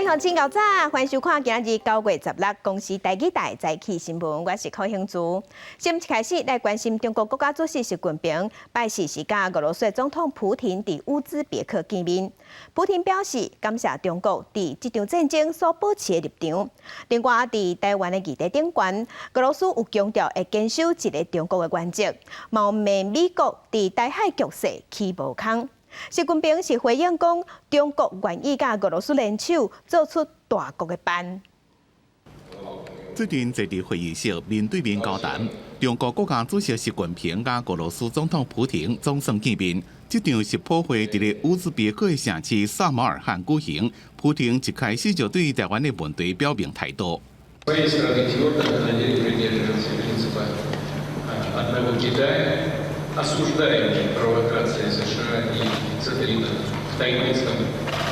鄉親𠢕早，歡迎收看今仔日9月16公視台語台早起新聞，我是柯興珠。先一開始來關心中國國家主席習近平拜四時佮俄羅斯總統普廷佇烏茲別克見面。普廷表示感謝中國佇這場戰爭所保持的立場。另外，佇台灣的議題頂懸，俄羅斯有強調會堅守一個中國的原則，嘛罵美國佇台海局勢起無空。習近平是回應講，中國願意佮俄羅斯聯手做出大國的範。最近坐佇會議室面對面交談，中國國家主席習近平佮俄羅斯總統普廷總算見面。這場習普會佇咧烏茲別克的城市薩馬爾罕舉行。普廷一開始就對台灣的問題表明態度。своей страны твердо намерены придерживаться принципа одного Китая, осуждаем провокации США и сателлитов в Тайваньском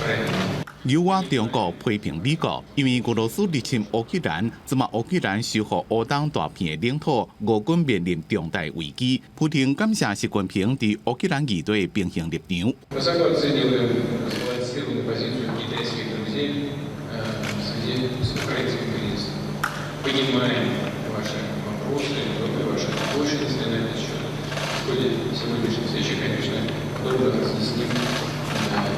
проливе. 由我中國批評美國，因為俄羅斯入侵烏克蘭，這馬烏克蘭收復烏東大片的領土，俄軍面臨重大危機。普廷感謝習近平佇烏克蘭議題平衡立場。 Высоко оцениваем сбалансированную позицию китайских друзей в связи с украинским кризисом. Понимаем ваши вопросы, ваши озабоченности на этот счет. В ходе сегодняшней встречи, конечно, подробно разъясним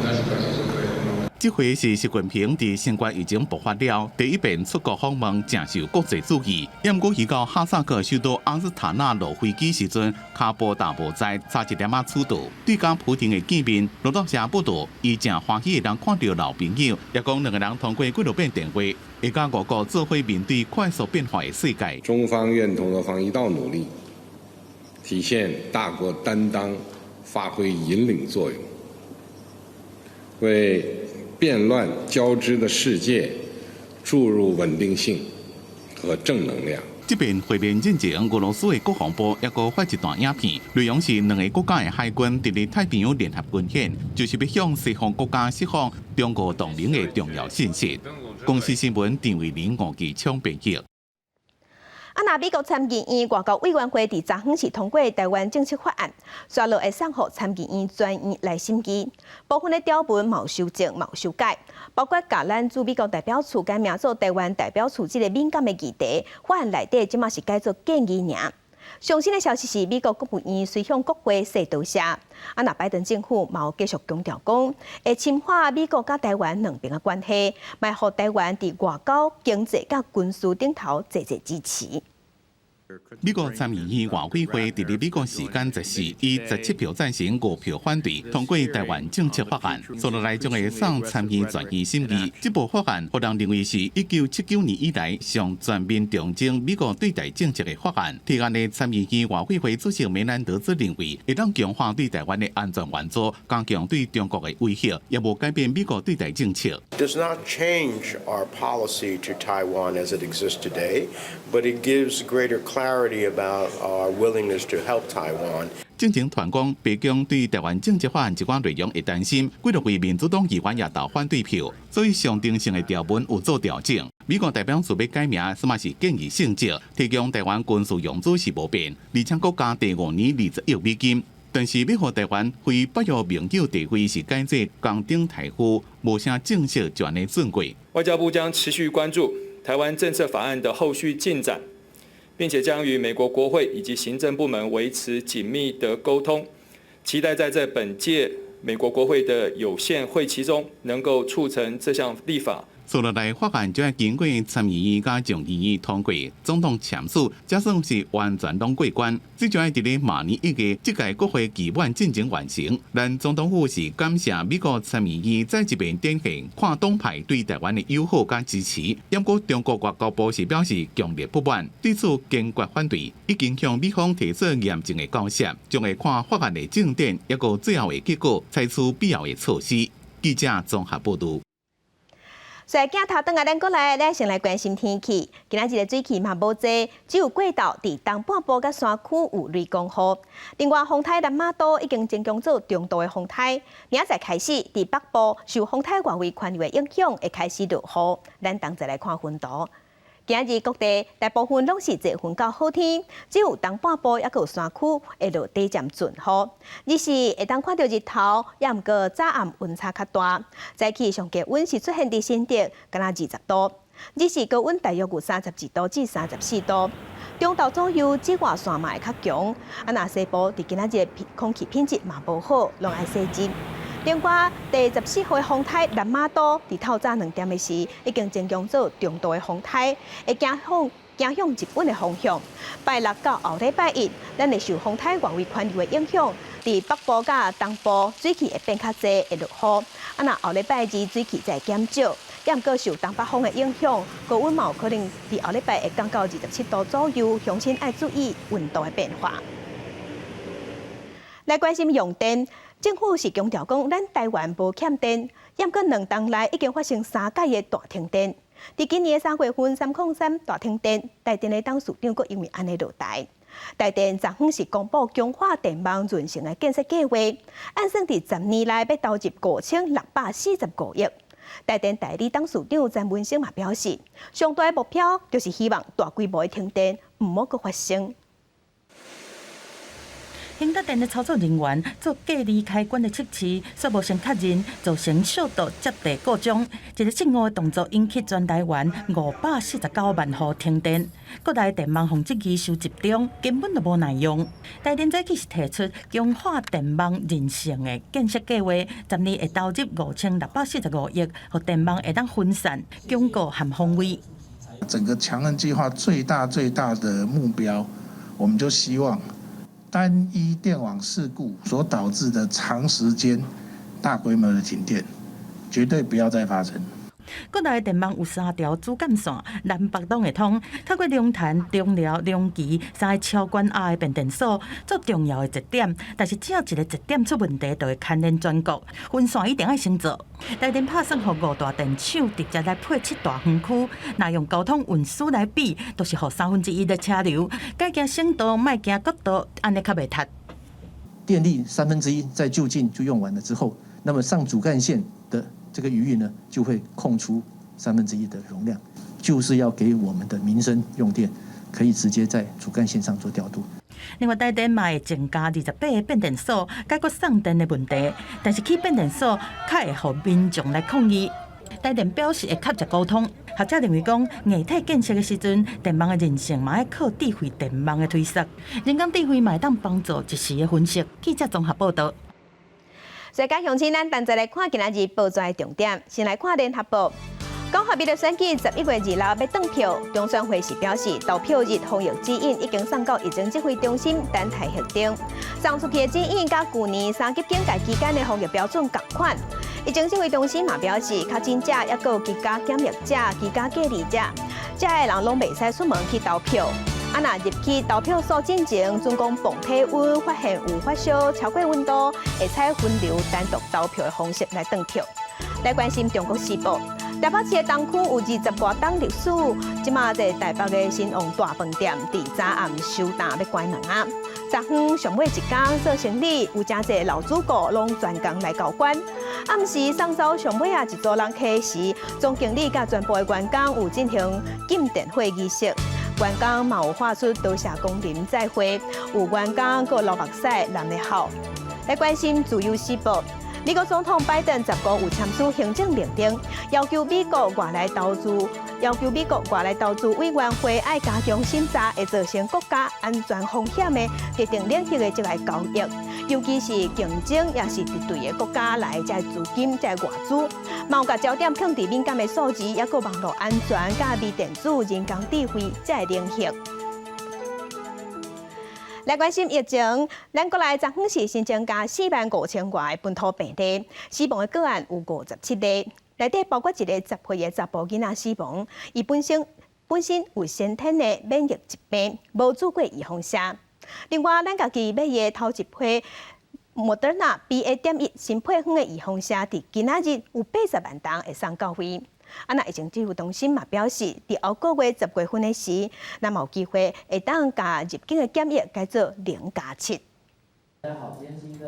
нашу позицию по этому. 這回是習近平佇新冠疫情爆發了第一遍出國訪問，誠受國際注意。毋過伊到哈薩克首都阿斯塔納落飛機時陣，跤步踏無在，差一點仔出道。對佮普廷的見面，路透社報道，伊誠歡喜會當看著老朋友，也講兩个人通過幾落遍電話，會佮俄國做伙面對快速變化的世界。中方願同俄方一道努力，體現大國擔當，發揮引領作用，為變亂交織的世界注入穩定性和正能量。這邊會面進前，俄羅斯的國防部也閣發一段影片，內容是兩个國家的海軍佇咧太平洋聯合軍演，就是欲向西方國家釋放中俄同盟的重要信息。公視新聞陳慧玲、吳繼昌編譯。啊，若美國參議院外交委員會佇昨昏是通過台灣政策法案，煞落會送予參議院全院來審議，部分的條文嘛有修正、嘛有修改，包括共咱駐美國代表處改名做台灣代表處這个敏感的議題，法案內底這馬是改做建議爾。上新的消息是，美國國務院隨向國會說多謝。啊，若拜登政府嘛有繼續強調講，會深化美國佮台灣兩邊的關係，嘛予台灣佇外交、經濟佮軍事頂頭濟濟支持。美國參議院外委會佇咧美國時間14以17票贊成、5票反對通過台灣政策法案，接落來將會送參議院全院審議。這部法案，予人認為是1979年以來上全面調整美國對台政策的法案。提案的參議院外委會主席梅南德茲認為，會當強化對台灣的安全援助，加強對中國的威脅，也無改變美國對台政策。 Does not change our policy to Taiwan as it exists today, but it gives greater clarity about our willingness to help Taiwan. 進前傳講，白宮對台灣政策法案一寡內容會擔心，幾落位民主黨議員也投反對票，所以象徵性的條文有做調整。美國代表處欲改名，啥嘛是建議性質，提供台灣軍事用資是無變，而且閣加第五年20億美金。但是欲予台灣非北約盟友地位是改做江頂大夫，無啥正式就按呢轉過。外交部將持續關注台灣政策法案的後續進展，並且將與美國國會以及行政部門維持緊密的溝通，期待在這本屆美國國會的有限會期中，能夠促成這項立法。接落來法案將會經過參議院佮眾議院通過，總統簽署，才算是完全攏過關。這將會佇咧明年1月，這屆國會期滿進前完成。咱總統府是感謝美國參議院再一遍展現跨黨派對台灣的友好佮支持。毋過中國外交部是表示強烈不滿，對此堅決反對，已經向美方提出嚴正的交涉，將會看法案的進展，抑閣最後的結果，採取必要的措施。記者綜合報導。所以鏡頭轉來咱過來，咱先來關心天氣。今仔日的水汽嘛無濟，只有過晝佇東半部佮山區有雷公雨。另外，風颱南瑪都已經增強做中度的風颱，明仔載開始，佇北部受風颱外圍環流的影響，會開始落雨。咱同齊來看雲圖。今日各地大部分攏是濟雲到好天，只有東半部猶閣有山區會落短暫陣雨。日時會當看著日頭，猶毋過早暗溫差較大。早起上低溫是出現佇新竹，敢若20度。日時高溫大約有32度至34度。中晝左右紫外線嘛會較強，啊若西部佇今仔日空氣品質嘛無好，攏愛細心。另外，第14號的風颱南瑪都佇透早2點的時，已經增強做中度的風颱，會行向日本的方向。拜六到後禮拜一，咱會受風颱外圍環流的影響，佇北部佮東部水汽會變較濟，會落雨。啊，若後禮拜二水汽才會減少，猶毋過受東北風的影響，高溫嘛有可能佇後禮拜會降到27度左右，鄉親愛注意溫度的變化。來關心用電，政府是強調講，咱台灣無欠電，猶毋過2冬來已經發生三擺的大停電。佇今年的3月份，303大停電，台電的董事長閣因為按呢落台。台電昨昏是公布強化電網韌性的建設計劃，按算佇10年內欲投入5645億。台電代理董事長詹文生嘛表示，上大的目標就是希望大規模的停電毋好閣發生。興達電的操作人員做隔離開關的測試，煞無先確認，造成小度接地故障。一个失誤的動作引起全台灣549萬戶停電。國內電網防質疑傷集中，根本就無耐用。台電早起是提出強化電網韌性的建設計劃，10年會投入5645億，予電網會當分散、鞏固和防衛。整個強韌計劃最大最大的目標，我們就希望單一電網事故所導致的長時間大規模的停電，絕對不要再發生。國內電網有三條主幹線，南北攏會通，透過龍潭、中寮、龍崎三个超懸壓的變電所做重要的節點。但是只要一个節點出問題，就會牽連全國，分線一定愛先做。台電拍算予五大電廠直接來配七大園區，若用交通運輸來比，就是予1/3的車流，改行省道，莫行國道，按呢較袂窒。電力1/3在就近就用完了之後，那麼上主幹線的這個餘裕呢，就會空出1/3的容量，就是要給我們的民生用電，可以直接在主幹線上做調度。另外，台電嘛會增加28個變電所，解決送電的問題。但是起變電所較會予民眾來抗議。台電表示會合作溝通。學者認為講，硬體建設的時陣，電網的韌性嘛愛靠智慧電網的推說，人工智慧嘛會當幫助一時的分析。記者綜合報導。所以，鄉親，咱等陣來看今仔日報紙的重點。先來看聯合報，九合一的選舉11月26欲轉票，中選會是表示，投票日防疫指引已經送到疫情指揮中心等待核定。送出去的指引佮舊年三級警戒期間的防疫標準仝款。疫情指揮中心嘛表示，確診者猶閣有居家檢疫者、居家隔離者，這的人攏袂使出門去投票。啊，若入去投票所進前，準講磅體溫，發現有發燒超過溫度，會採分流單獨投票的方式來轉票。來關心中國時報，台北市的東區有20外冬歷史，這馬在台北的新旺大飯店，佇昨暗收擔欲關門啊。昨昏上尾一工做生理，有誠濟老主顧攏專工來交關。暗時送走上尾仔一組人客時，總經理佮全部的員工有進行敬電火儀式。員工嘛有發出多謝光臨再會，有員工閣流目屎難得哭。來關心自由時報，美國總統拜登15有簽署行政命令，要求美國外來投資委員會愛加強審查會造成國家安全風險的特定領域的這个交易，尤其是競爭抑是敵對的國家來的這資金、這外資，嘛有共焦點放佇敏感的數字，猶閣網路安全、佮微電子、人工智慧這个領域。來關心疫情，咱國內昨昏是新增加4萬5千外本土病例，死亡的個案有57例，內底包括一個10歲的查埔囡仔死亡，伊本身有先天的免疫疾病，無注過預防射。另外，咱家己買的頭一批莫德納 BA.1新配方的預防射，佇今仔日有80萬筒會送到位。啊，若疫情指揮中心嘛表示，佇後個月10月份的時，咱嘛有機會會當共入境的檢疫改做0+7。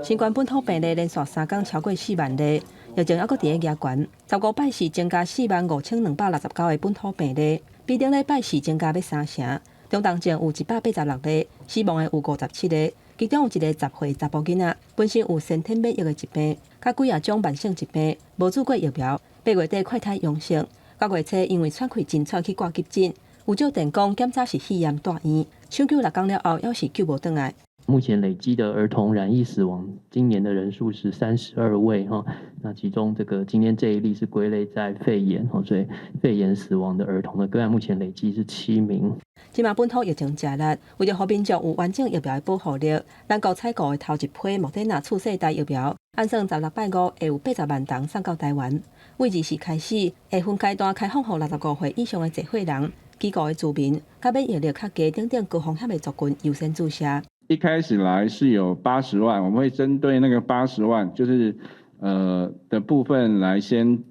新冠本土病例連續3工超過4萬例，疫情猶閣佇咧加懸。15拜四增加4萬5269個本土病例，比頂禮拜四增加欲三成。中重症有186例，死亡的有57個，其中有一个10歲查埔囡仔，本身有先天免疫的疾病，佮幾仔種慢性疾病，無注過疫苗，8月底快篩陽性，9月初因為喘氣真喘去掛急診，有照電講檢查是肺炎住院，搶救6工了後，猶是救無轉來。目前累積的兒童染疫死亡，今年的人數是32位哈。那其中這個今天這一例是歸類在肺炎，所以肺炎死亡的兒童的個案目前累計是7名。這馬本土疫情誠力，為著予民眾有完整疫苗的保護力，咱國採購的頭一批莫德納次世代疫苗，按算16拜五會有80萬筒送到台灣。為24開始，會分階段開放予65歲以上的濟歲人、機構的住民、佮免疫力較低等等高風險的族群優先注射。一開始來是有八十萬，我們會針對那個八十萬，就是的部分來先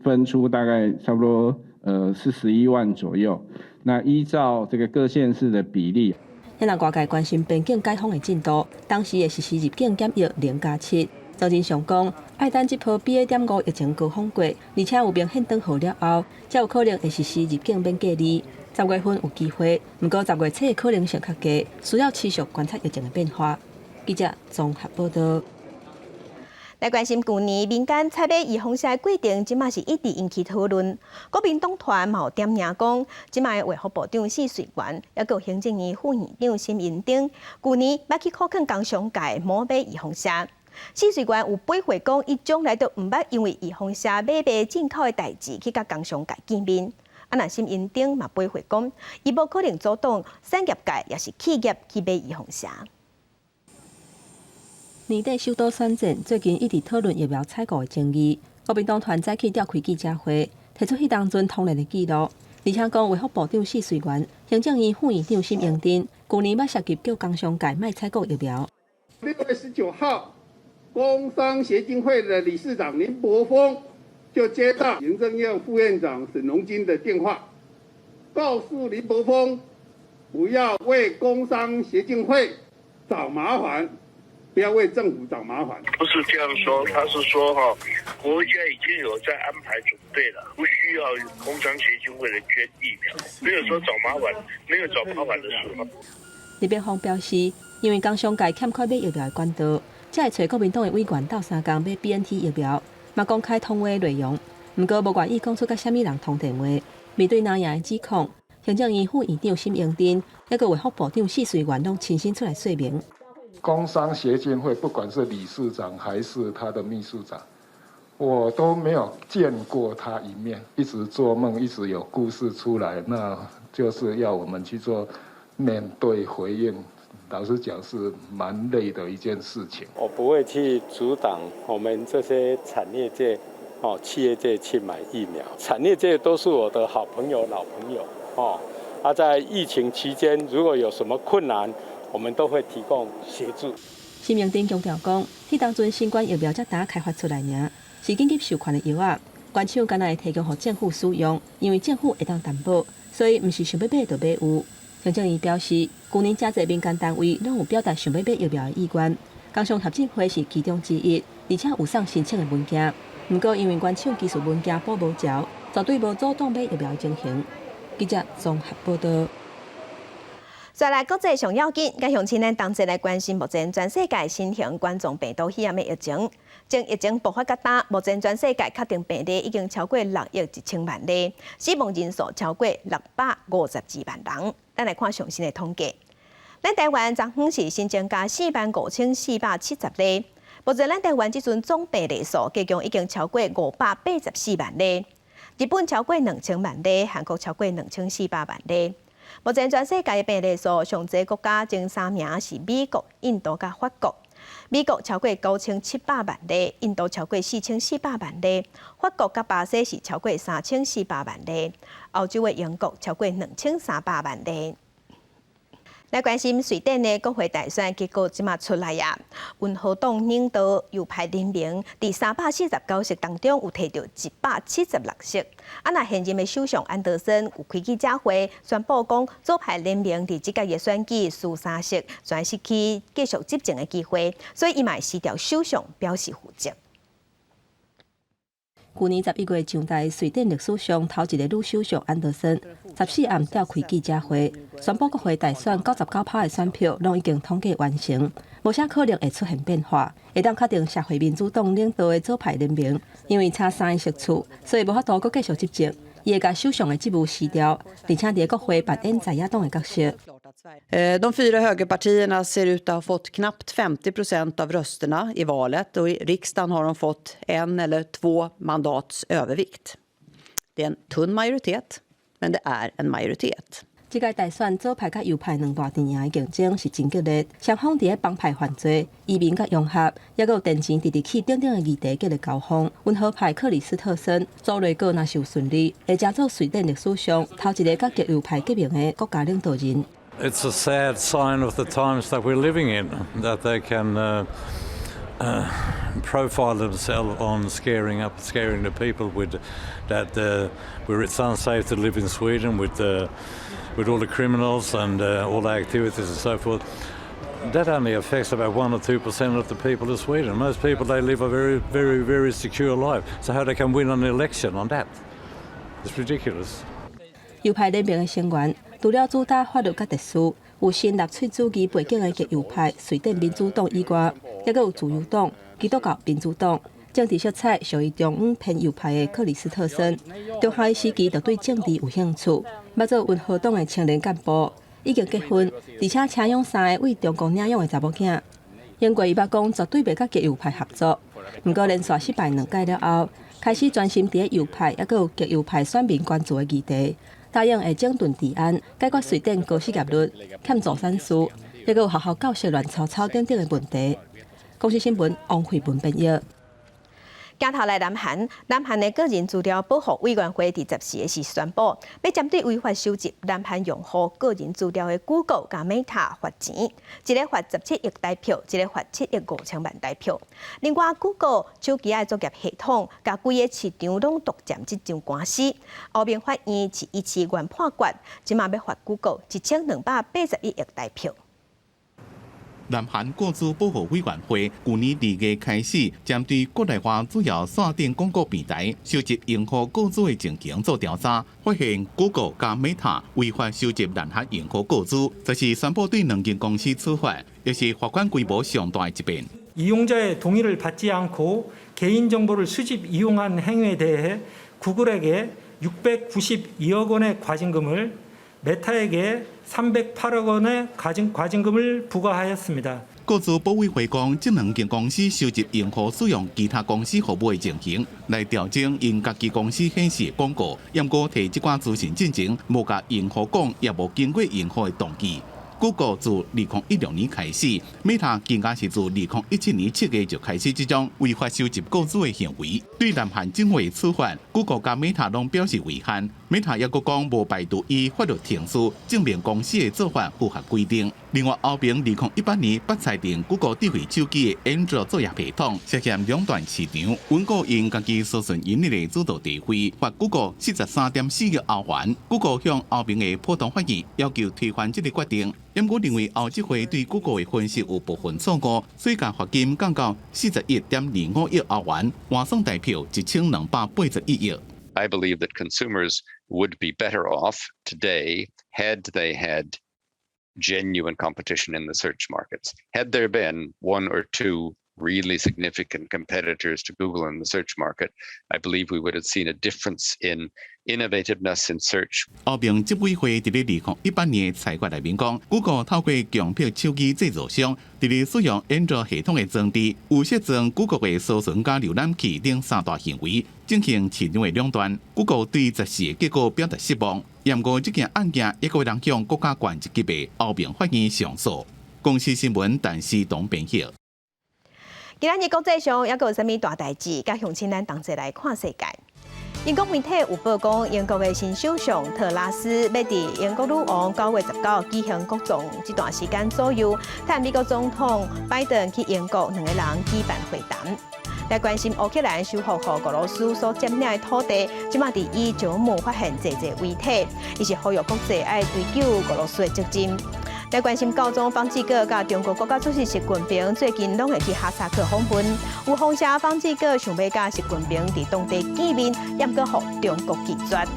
分出大概差不多41萬左右。那依照這個各縣市的比例。現在外界關心邊境解封的進度，當時會實施入境檢疫0+7。張仁祥講，愛等這波 BA.5疫情高峰過，而且有明顯轉好了後，才有可能會實施入境免隔離。10月份有機會，毋過10月初的可能性較低，需要持續觀察疫情的變化。記者綜合報道。來關心舊年民間採買預防射的過程，這馬是一直引起討論。國民黨團嘛有點名講，這馬衛福部長謝瑞元，抑閣有行政院副院長沈榮津，舊年捌去苦勸工商界莫買預防射。謝瑞元有回話講，伊從來都毋捌因為預防射買賣進口的代誌去佮工商界見面。啊，若沈榮津嘛回話講，伊無可能阻擋產業界抑是企業去買預防射。年底首都選戰，最近一直討論疫苗採購的爭議。國民黨團早起召開記者會，提出彼當陣通聯的記錄，而且講衛福部長謝瑞元、行政院副院長沈榮津，舊年捌涉及叫工商界莫採購疫苗。6月19號，工商協進會的理事長林柏峰就接到行政院副院長沈榮津的電話，告訴林柏峰不要為工商協進會找麻煩，不要為政府找麻煩。不是這樣說，他是說哈，國家已經有在安排準備了，不需要工商協進會來捐疫苗，沒有說找麻煩，沒有找麻煩的事。林柏峰表示，因為工商界欠缺買疫苗的管道，才會揣國民黨的委員鬥相共買 BNT 疫苗，嘛公開通話內容。毋過無願意講出佮啥物人通電話。面對藍營的指控，行政院副院長沈榮津，抑閣衛福部長謝瑞元攏親身出來說明。工商協進會不管是理事長還是他的秘書長，我都沒有見過他一面。一直做夢，一直有故事出來，那就是要我們去做面對回應。老實講，是蠻累的一件事情。我不會去阻擋我們這些產業界、哦企業界去買疫苗。產業界都是我的好朋友、老朋友哦。啊，在疫情期間，如果有什麼困難，我們都會提供協助。沈榮津強調講，彼當陣新冠疫苗才剛開發出來爾，是緊急授權的藥仔，原廠敢若會提供予政府使用，因為政府會當擔保，所以毋是想欲買就買有。行政院表示，舊年誠濟民間單位攏有表達想欲買疫苗的意願，工商協進會是其中之一，而且有送申請的文件。毋過因為原廠技術文件補無齊，絕對無阻擋買疫苗的情形。記者綜合報道。再來國際上要緊，佮鄉親咱同齊來關心目前全世界新型冠狀病毒肺炎的疫情。從疫情爆發到今，目前全世界確定病例已經超過6億1千萬例，死亡人數超過652萬人。咱來看上新的統計，咱台灣昨昏是新增加4萬5470例，目前咱台灣這陣總病例數加總已經超過584萬例。日本超過2000萬例，韓國超過2400萬例。目前全世界的病例數上濟國家前三名是美國、印度佮法國。美國超過9700萬例，印度超過4400萬例，法國佮巴西是超過3400萬例，歐洲的英國超過2300萬例。來關心瑞典的國會大選結果這馬出來啊，溫和黨領導右派聯盟佇349席當中有提著176席。啊，若現任的首相安德森有開記者會宣布講，左派聯盟佇這屆的選舉輸3席，全失去繼續執政的機會，所以伊嘛會辭掉首相，表示負責。舊年11月上台瑞典歷史上頭一个女首相安德森，14暗召開記者會，宣布國會大選99%的選票攏已經統計完成，無啥可能會出現變化，會當確定社會民主黨領導的左派聯盟，因為差三個席次，所以無法度閣繼續執政。伊會共首相的職務辭掉，而且佇國會扮演在野黨的角色。 De fyra högerpartierna ser ut att ha fått knappt 50% av rösterna i valet och i riksdagen har de fått en eller två mandats övervikt. Det är en tunn majoritet, men det är en majoritet. 這屆大選左派佮右派兩大陣營的競爭是真激烈，雙方佇咧幫派犯罪、移民佮融合，抑閣有電錢直直去等等的議題激烈交鋒。溫和派克里斯特森組內閣若是有順利，會成做瑞典歷史上頭一个佮極右派結盟的國家領導人。 It's a sad sign of the times that we're living in, that they can profile themselves on scaring the people with that where it's unsafe to live in Sweden with all the criminals and all the activities and so forth. That only affects about 1 or 2% of the people of Sweden. Most people, they live a very, very, very secure life. So how they can win an election on that? It's ridiculous. 右派聯盟的成員，除了主打法律佮秩序，有新納粹主義背景的極右派瑞典民主黨以外，抑閣有自由黨、基督教民主黨，政治色彩屬於中央偏右派的克里斯特森，中學時期就對政治有興趣，捌做溫和黨的青年幹部，已經結婚，而且請養三个對中國領養的查某囝。英國伊捌講絕對袂佮極右派合作，毋過連續失敗兩屆了後，開始專心佇咧右派抑閣有極右派選民關注的議題。答應會整頓治安、解決瑞典高失業率、欠助產士，抑閣有學校教師亂糟糟等等的問題。公視新聞王慧文編譯。鏡頭來南韓，南韓的個人資料保護委員會佇14時宣布，欲針對違法收集南韓用戶個人資料的 Google 佮 Meta 罰錢，一个罰17億台幣，一个罰7億5千萬台幣。另外，Google 手機的作業系統共規个市場攏獨佔這場官司，歐盟法院是維持原判決，這馬欲罰 Google 1281億台幣。南韓個資保護委員會舊年2月開始，針對國內外主要線頂廣告平台收集用戶個資的情形做調查，發現 Google 佮 Meta 違法收集南韓用戶個資，這是宣布對兩間公司處罰，也是罰款規模上大的一遍。 이용자의 동의를 받지 않고 개인정보를 수집 이용한 행위에 대해 구글에게 692억 원의 과징금을 메타에게 308억 원의 과징금을 부과하였습니다. 個資保委會講，這兩間公司收集用戶使用其他公司服務的情形，來調整𪜶家己公司顯示的廣告。毋過提這寡資訊進前，無共用戶講，也無經過用戶的同意。Google 自2016年開始，Meta 更加是自2017年7月就開始這種違法收集個資的行為。對南韓政府的處罰，Google 佮 Meta 攏表示遺憾。Meta 猶閣講無排除以法律程序證明公司的做法符合規定。另外，歐盟2018年捌裁定 Google 智慧手機的安卓作業系統涉嫌壟斷市場，穩固𪜶家己搜尋引擎的主導地位，罰 Google 43.4億歐元。Google 向歐盟的普通法院要求推翻這个決定。毋過認為歐執會對 Google 的分析有部分錯誤，所以共罰金降到41.25億歐元，換算台幣1281億。 I believe that consumers would be better off today had they had genuine competition in the search markets. Had there been one or two really significant competitors to Google in the search market, I believe we would have seen a difference in innovativeness in search. 歐盟執委會佇咧2018年的裁決內面講，Google 透過強迫手機製造商佇咧使用安卓系統的裝置，有設裝 Google 的搜尋佮瀏覽器等三大行為，進行市場的壟斷。Google 對14的結果表達失望，毋過這件案件猶閣會當向國家懸一級的歐盟法院上訴。公視新聞陳思東編譯。今仔日國際上猶閣有啥物大代誌？佮鄉親咱同齊來看世界。英國媒體有報講，英國的新首相特拉斯欲佇英國女王9月19舉行國葬這段時間左右，替美國總統拜登去英國兩个人舉辦會談。來關心烏克蘭收復予俄羅斯所佔領的土地，這馬佇伊招募發現濟濟遺體，伊是呼籲國際愛追究俄羅斯的責任。來關心教宗方濟各佮中國國家主席習近平最近攏會去哈薩克訪問，有風聲方濟各想欲佮習近平佇當地見面，猶閣予中國拒絕。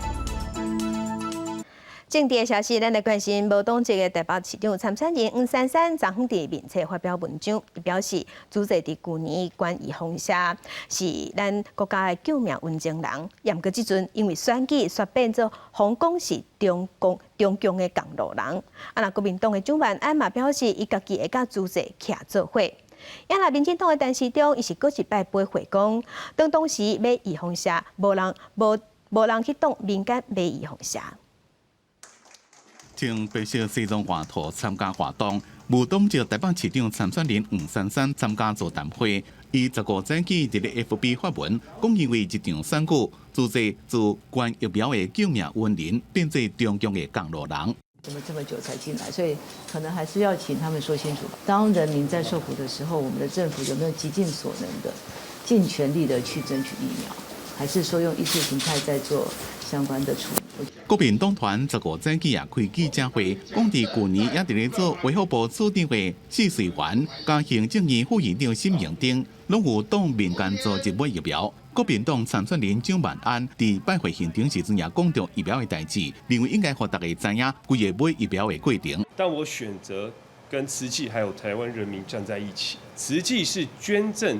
政治的消息，咱來關心無黨籍的台北市長參選人黃珊珊，昨昏佇面冊發表文章，伊表示，主席佇舊年懸預防射是咱國家的救命恩情人，毋過這陣因為選舉煞變做予講是中共中共的同路人。啊，若國民黨的蔣萬安嘛表示，伊家己會佮主席徛做伙。啊，若民進黨的陳時中，伊是閣一擺回話講，當當時買預防射，無人無無人去擋民間買預防射。穿白色西裝外套參加活動，無黨籍台北市長參選人黃珊珊參加座談會，伊15早起佇咧 FB 發文，講因為這場選舉，自這自捐疫苗的救命恩人變做中共的同路人。怎麼這麼久才進來？所以可能還是要請他們說清楚。當人民在受苦的時候，我們的政府有沒有極盡所能的、盡全力的去爭取疫苗，還是說用意識形態在做相關的處理？國民黨團15早起也開記者會，講佇舊年也佇咧做衛福部處長的謝瑞元，佮行政院副院長沈榮丁，攏有擋民間組織買疫苗。國民黨參選人蔣萬安佇拜會現場時陣也講著疫苗的代誌，認為應該予大家知影規个買疫苗的過程。但我選擇跟慈濟還有台灣人民站在一起。慈濟是捐贈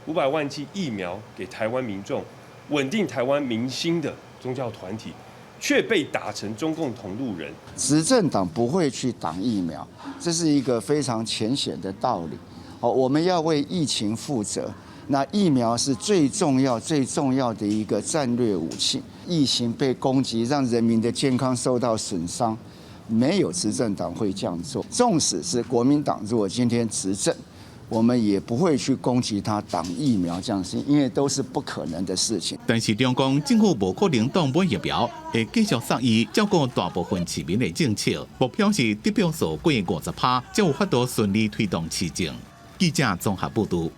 500萬劑疫苗給台灣民眾，穩定台灣民心的宗教團體，卻被打成中共同路人。執政黨不會去擋疫苗，這是一個非常淺顯的道理。哦，我們要為疫情負責。那疫苗是最重要、最重要的一個戰略武器。疫情被攻擊，讓人民的健康受到損傷，沒有執政黨會這樣做。縱使是國民黨，如果今天執政，我們也不會去攻擊他擋疫苗這樣事，因為都是不可能的事情。但是中共政府無可能擋買疫苗，會繼續煞伊照顧大部分市民的政策，目標是得票數過50%，才有法度順利推動施政。記者綜合報導。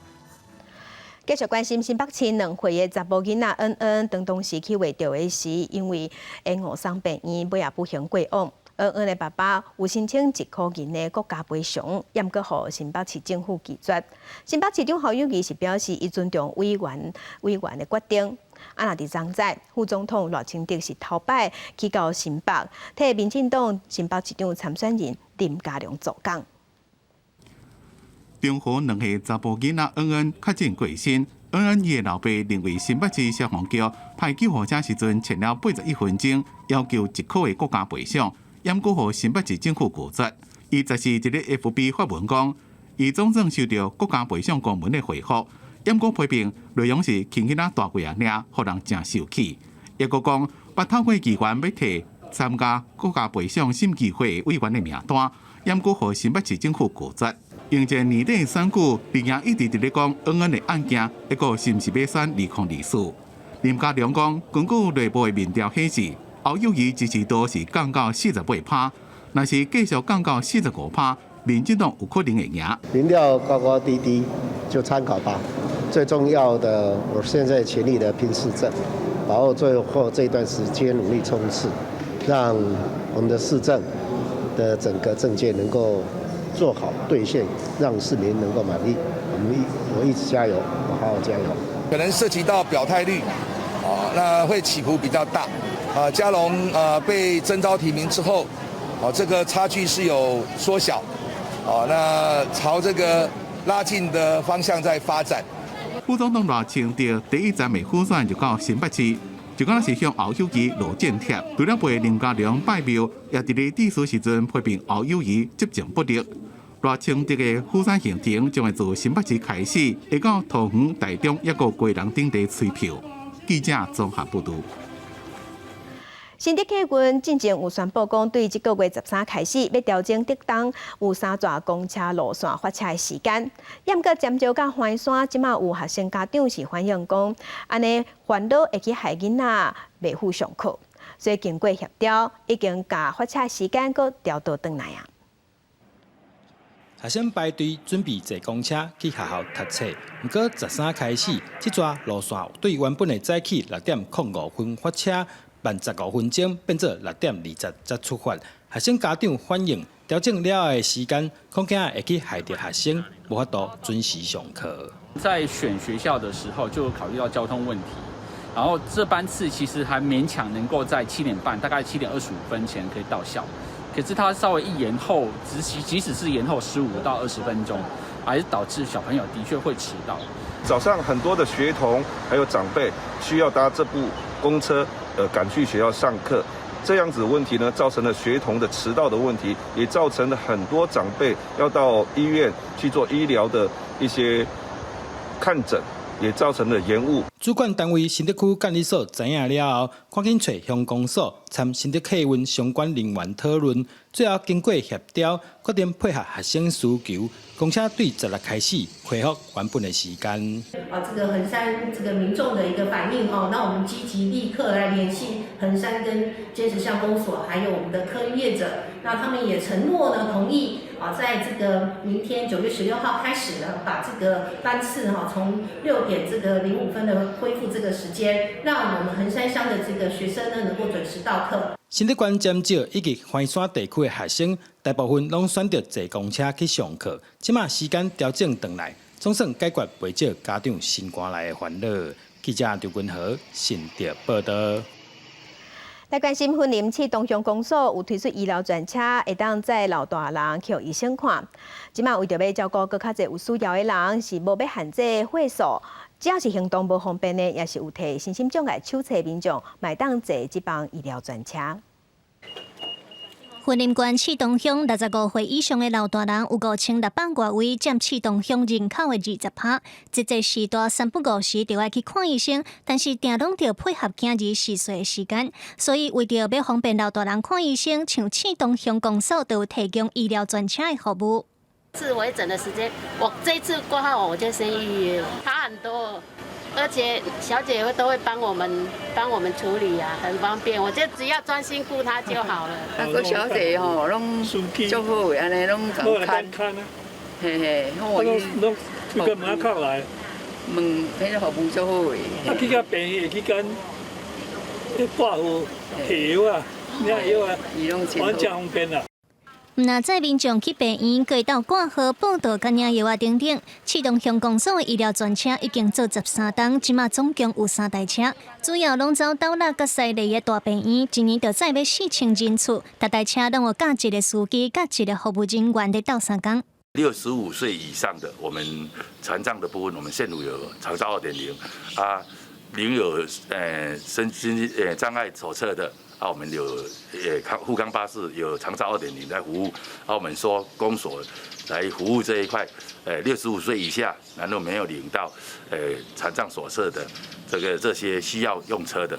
繼續關心新北市2歲的查某囡仔恩恩，當當時去餵著的時，因為會誤送病院，尾仔不幸過往。恩恩的爸爸有申請1箍銀的國家賠償，猶閣予新北市政府拒絕。新北市長侯友宜是表示，伊尊重委員委員的決定。啊，若佇昨早，副總統賴清德是頭擺去到新北，替民進黨新北市長參選人林佳龍助攻。中和2歲查埔囡仔恩恩確診過身，恩恩伊的老爸認為新北市消防局派救護車時陣遲了81分鐘，要求1箍的國家賠償，猶閣予新北市政府拒絕。伊14佇咧 FB 發文講，伊總算收著國家賠償公文的回覆，猶閣批評內容是輕囡仔大過仔爾，予人誠受氣。抑閣講，捌透過議員欲提參加國家賠償審議會委員的名單，猶閣予新北市政府拒絕。迎接年底選舉，林業一直佇咧講恩恩的案件，一個是毋是欲選2024？林佳龍講，根據內部的民調顯示，侯友宜支持度是降到48%，若是繼續降到45%，民進黨有可能會贏。民調高高低低就參考吧。最重要的，我現在全力的拼市政，把握最後這段時間努力衝刺，讓我們的市政的整個政見能夠做好兌現，讓市民能夠滿意。我們一我一直加油，我好好加油。可能涉及到表態率，啊，那會起伏比較大。啊，佳龍啊被徵召提名之後，啊，這個差距是有縮小，啊，那朝這個拉近的方向在發展。副總統賴清德第一站的輔選就到新北市，就敢若是向侯友宜落戰帖。除了陪林佳龍拜廟，也佇咧致辭時陣批評侯友宜執政不力。賴清德的輔選行程將會自新北市開始，會到桃園、台中，抑閣基隆等地催票。記者綜合報導。新竹客運進前有宣布講，對這個月13開始，欲調整竹東有三逝公車路線發車的時間。毋過尖石佮歡山，這馬有學生家長是反映講，按呢煩惱會去害囡仔袂赴上課，所以經過協調，已經共發車時間閣調倒轉來啊。學生排隊準備坐公車去學校讀冊，毋過13開始，這逝路線對原本的早起6點05分發車，慢15分鐘變做6點20才出發。學生家長反映調整了後的時間，恐驚會去害著學生，無法度準時上課。在選學校的時候就考慮到交通問題，然後這班次其實還勉強能夠在7點半，大概7點25分前可以到校。可是它稍微一延後，即使是延後15到20分鐘，還是導致小朋友的確會遲到。早上很多的學童還有長輩需要搭這部公車，趕去學校上課，這樣子問題呢，造成了學童的遲到的問題，也造成了很多長輩要到醫院去做醫療的一些看診，也造成了延誤。主管單位新竹區監理所知影了後，趕緊揣鄉公所參新竹客運相關人員討論，最後經過協調，決定配合學生需求，公車對十六開始恢復原本的時間。啊，這個橫山這個民眾的一個反應哦，那我們積極立刻來聯繫橫山跟尖石鄉公所，還有我們的客運業者，那他們也承諾呢，同意啊，在這個明天9月16號開始呢，把這個班次哈從6點這個05分的恢復這個時間，讓我們橫山鄉的這個學生呢能夠準時到課。新竹縣尖石以及環山地區的學生，大部分攏選擇坐公車去上課。這馬時間調整轉來，總算解決袂少家長心肝內的煩惱。記者張君和新竹報道。來關心雲林刺桐鄉公所有推出醫療專車，會當載老大人去予醫生看。這馬為著欲照顧閣較濟有需要的人，是無欲限制歲數，只要是行動無方便的，抑是有提身心障礙手冊民眾，嘛會當坐這班醫療專車。雲林縣刺桐鄉65歲以上的老大人有5600外位，佔刺桐鄉人口的20%。這個時段三不五時就愛去看醫生，但是定攏著配合囝兒嗜睡的時間，所以為著欲方便老大人看醫生，像刺桐鄉公所就有提供醫療專車的服務。是回診的時間，我這一次掛號我就先預約，差很多。而且小姐會都會幫我們處理啊，很方便。我就只要專心顧她就好了。啊，個小姐吼，攏足好的，按呢攏共看。嘿嘿，我攏攏規個門口來。問彼個服務足好的。啊，去到病院會去跟掛號提藥啊，領藥啊，完誠方便啦。毋若載民眾去病院，閣會當掛號、報到、佮領藥仔等等。刺桐鄉公所的醫療專車已經做13冬，這馬總共有三台車，主要攏走斗六佮西麗的大病院，一年就載欲4000人次，逐台車攏有佮一个司機、佮一个服務人員佇鬥相共。 65歲以上的，我們殘障的部分，我們縣府有長照2.0啊，領有身心障礙手冊的。啊，我們有康富康巴士有長照2.0來服務，啊，我們說公所來服務這一塊，65歲以下，然後沒有領到殘障手冊的這些需要用車的。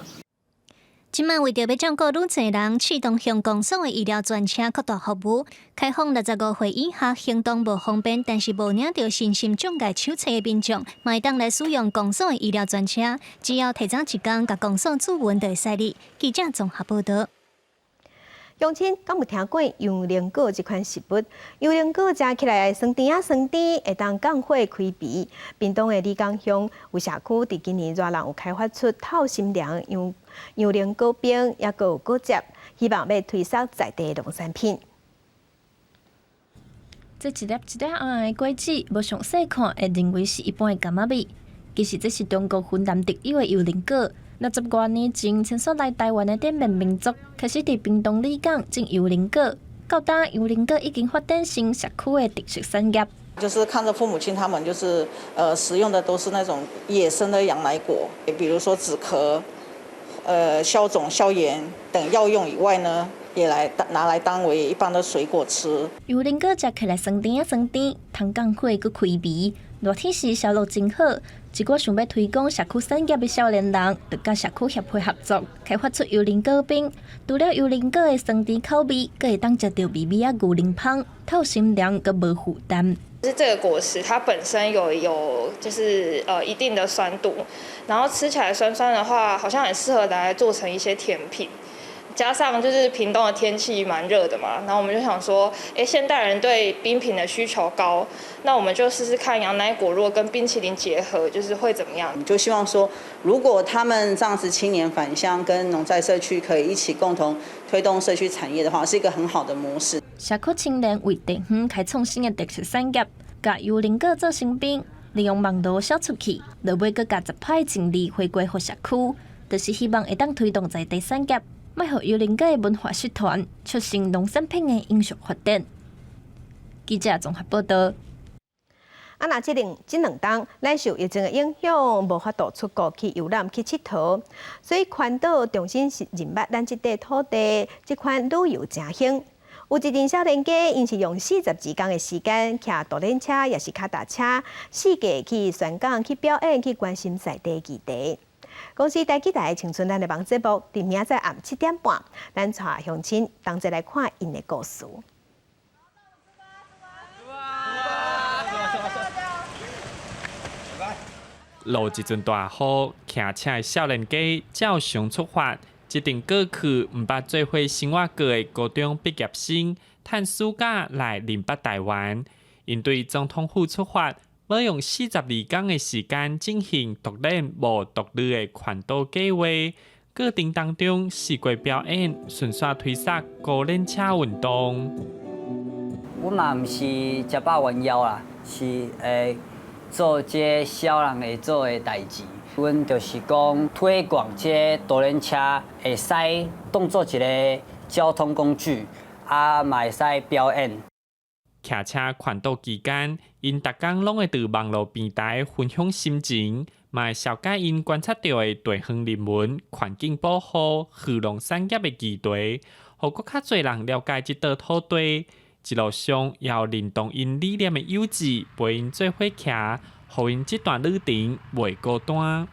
這馬為著欲照顧愈濟人，刺桐鄉公所的醫療專車擴大服務，開放65歲以下行動無方便，但是無領著身心障礙手冊的民眾，嘛會當來使用公所的醫療專車，只要提早一工共公所諮詢就會使哩。記者綜合報道。鄉親敢有聽過洋龍果這款食物？洋龍果食起來酸甜仔酸甜，會當降火開鼻。屏東的里港鄉有社區佇今年熱人有開發出透心涼洋龍果冰，抑閣有果汁，希望欲推銷在地農產品。這一粒一粒紅紅的果子，無詳細看會認為是一般的柑仔蜜，其實這是中國雲南特有的洋龍果。60外年前，遷徙來台灣的滇緬民族開始佇屏東里港種洋龍果，到今洋龍果已經發展成社區的特色產業。就是看着父母親他們就是食用的都是那種野生的洋來果，比如說止咳、消腫、消炎等藥用以外呢，也來拿來當為一般的水果吃。洋龍果食起來酸甜仔酸甜，通降火閣開鼻，熱天時銷路真好。一寡想欲推廣社區產業的少年人，就佮社區協會合作，開發出洋龍果冰。除了洋龍果的酸甜口味，閣會當食著美味仔牛奶芳，透心涼閣無負擔。是這個果實，它本身有就是一定的酸度，然後吃起來酸酸的話，好像很適合拿來做成一些甜品。加上就是屏東的天氣蠻熱的嘛，然後我們就想說，欸，現代人對冰品的需求高，那我們就試試看羊奶果如果跟冰淇淋結合，就是會怎麼樣？就希望說，如果他們這樣子青年返鄉跟農在社區可以一起共同推動社區產業的話，是一個很好的模式。社區青年為地方開創新的特色產業，共幽靈果做成冰，利用網路銷出去，落尾閣共10%淨利回歸予社區，就是希望會當推動在地產業，莫予幽靈果的文化失傳，促成農產品的永續發展。記者綜合報道。啊，若這兩冬，咱受疫情的影響，無法度出國去遊覽去𨑨迌，所以環島重新認捌咱這塊土地，這款旅遊誠興。有一陣少年家，𪜶是用42工的時間，騎獨輪車，抑是跤踏車，四界去宣講、去表演、去關心在地議題。公視台語台青春咱的網節目，佇明仔載暗7點半，咱帶鄉親同齊來看𪜶的故事。落一陣大雨，騎車的少年家照常出發。這陣過去毋捌做伙生活過的高中畢業生，趁暑假來認捌台灣。𪜶對總統府出發，欲用42工的時間進行獨輪無獨旅的環島計劃。過程當中，四界表演，順紲推捒孤輪車運動。阮嘛毋是食飽彎腰啦，是會做這痟人會做的代誌。阮就是講推廣這獨輪車會使當做一个交通工具，啊嘛會使表演。騎車環島期間，𪜶逐工攏會佇網路平台分享心情，嘛會紹介𪜶觀察著的地方人文、環境保護、漁農產業的議題，予閣較濟人了解這塊土地。一路上也有認同𪜶理念的友志陪𪜶做伙騎，予𪜶這段旅程袂孤單。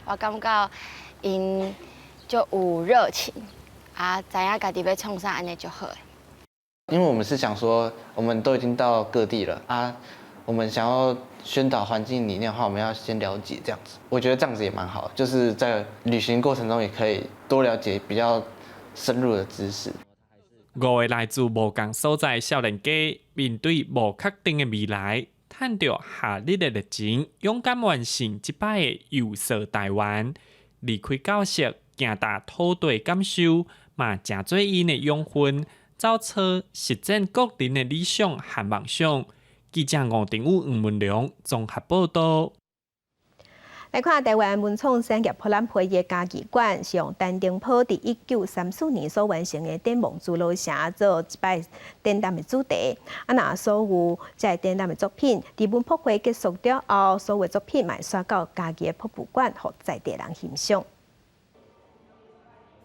我感覺𪜶足有熱情，啊，知影家己欲創啥，按呢就好。因為我們是想說，我們都已經到各地了啊，我們想要宣導環境理念的話，我們要先了解這樣子。我覺得這樣子也蠻好，就是在旅行過程中也可以多了解比較深入的知識。五个來自無仝所在的少年家，面對無確定的未來，趁著夏日的熱情，勇敢完成這擺的遊說台灣，離開教室，行踏土地感受，嘛誠做𪜶的養分，走出實踐個人的理想和夢想。記者吳定宇、黃文良綜合報導。來看台灣文創產業博覽會的嘉義館，是用陳澄波佇1934年所完成的展望諸羅城做這擺展覽的主題。啊，若所有這个展覽的作品，佇文博會結束了後，所有作品嘛會徙到嘉義的博物館，予在地人欣賞。